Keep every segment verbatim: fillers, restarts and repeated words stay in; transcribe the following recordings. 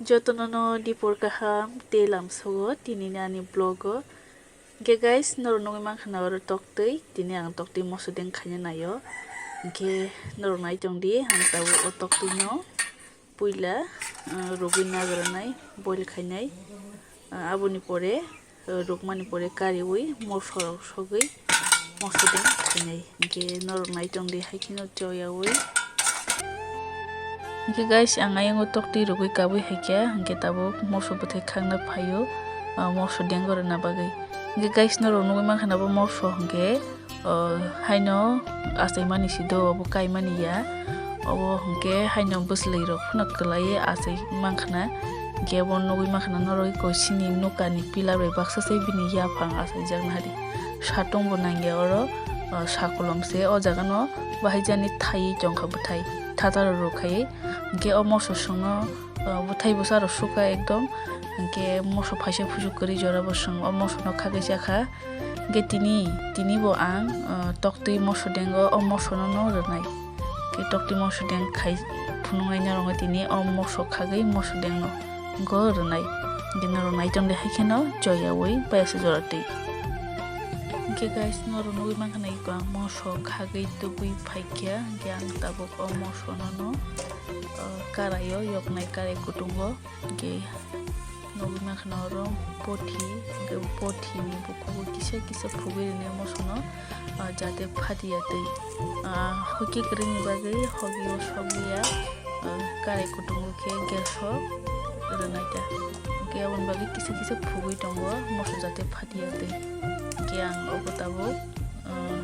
Jotono no dipor kaham tei lamsogo tinini ani vlog o. Hingke guys, norok nugwi mankha na oro toktwi, tini ang toktwi moso deng khaina naio. Hingke norok nai tongdi, ang tabuk o toktwi no puila, ah, rugwi nagra nai, boil khainai. Ah, aboni pore, ah, rukmani pore kariwi moso rok sogwi moso deng khainai. Hingke norok nai tongdi, hai kheno choyawi. Hingke guys, ang ayang o toktwi rugwi kabwi hai khe, hingke tabuk moso bwthai khakna phaio, ah, moso deng rwna bagwi. Hingke guys, norok nugwi mankha na bo moso hingke, ah, haino achaimani si do, obo kaimani ya. Obo hingke haino bwswlwi rok phano kwlaiwi achai mankha na. Hingke bo nugwi mankha na norok eko chini nokani pillar bai baksa se bini yaphang achaijak nahadi. Satung bo nangya oro, ah, sakolom se o jaga no bahai jani thaiwi tongkha bwthai thataro rwkhaiwi. Hingke o moso songno, ah, bwthai bwsa rok sukha ekdom. Hingke moso phaisa phusuk kwrwi jora bo song o moso no khagwi chakha. Hingke tini, tini bo ang, ah, toktwi moso dengo o moso no no rwnai. Hingke toktwi moso deng khai phunuknai norok tini o moso khagwi moso deng no go rwnai. Hingke norok nai tongdi hai kheno choyawi payasa jora twi. Hingke guys, norok nugwi mankha na eko ang moso khagwi tubui phaikha, hingke ang tabuk o moso no no, ah, karaio yoknai karai kutungo, hingke nugwi mankha na oro pothi, hingke pothi ni bukugo kisa kisa phugwi rwnai moso no, ah, jate phatiya twi, ah, hoki kwrwini bagwi hoki o sogwi ya. Ah, karai kutungo khe gas o rwnai ta. Hingke aboni bagwi kisa kisa phugwi tongo moso jate phatiya twi. Hingke ang obo tabuk, ah,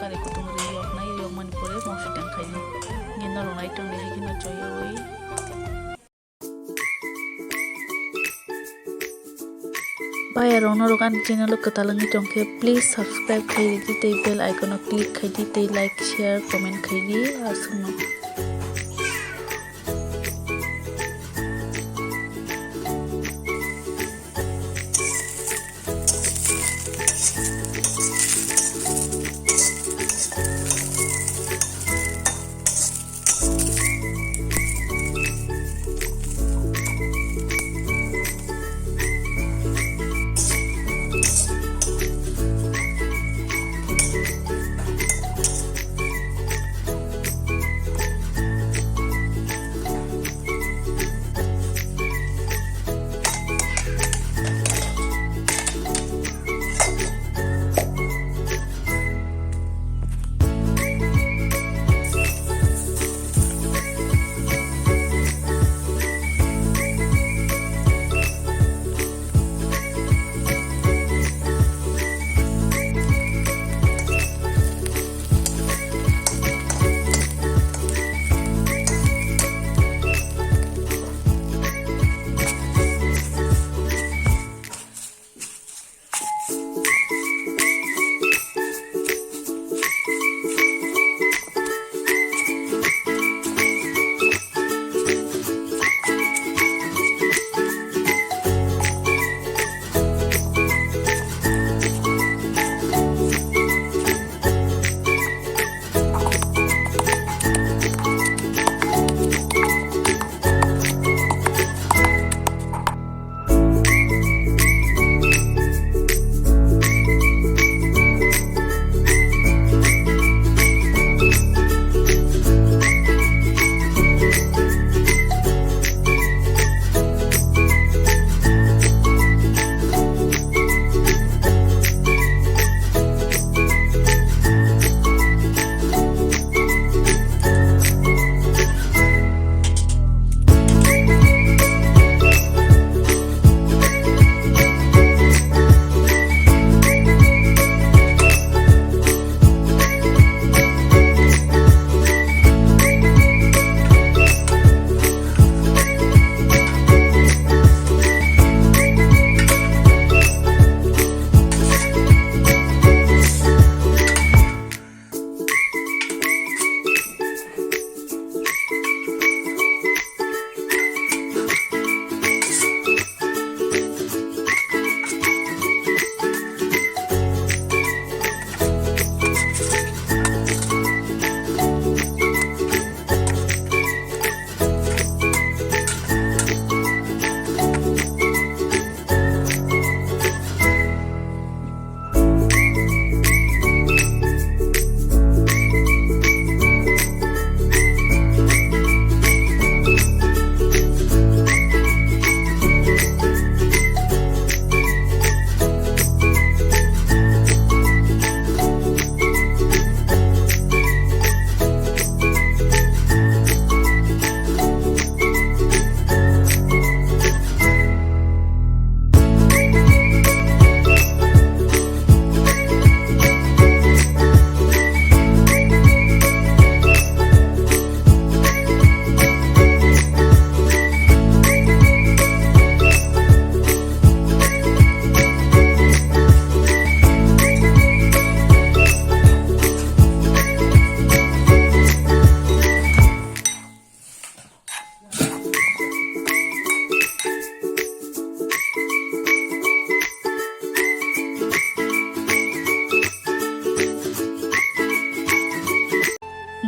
karai kutung rwi yoknai, yokmani pore moso tengkhaini. Hingke norok nai tongdi hai kheno choyawi. Bayarok norok ani channel o kwtal wngwi tongkhe, please subscribe khai ridi tei bell icon o click khai di tei like, share, comment khai di, aswkno.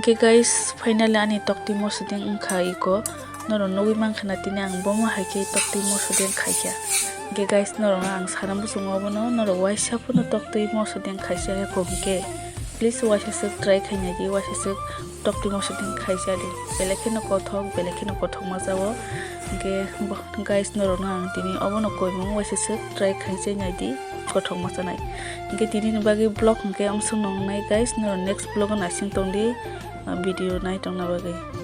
Ke guys, finally ani toktwi mosodeng wngkha iko. Norok nugwi mankha na tini ang bomo hai khe toktwi mosodeng khaikha. Ke guys, norokno ang sana muchungo obono, norok waisa phano toktwi mosodeng khaisa ya kho hwnkhe, please waisa swk try khainai di, waisa swk toktwi mosodeng khaisa di. Belai kheno kothok, belai kheno kothokma jao. Hwnkhe bo-, guys, norokno ang tini obono koimung waisa swk try khaisai nai di, kothokma chanai. Hwnkhe tinini bagwi vlog hwnkhe amsong nongnai guys, norok next vlog o naising tong di, ah, video nai tongna bagwi.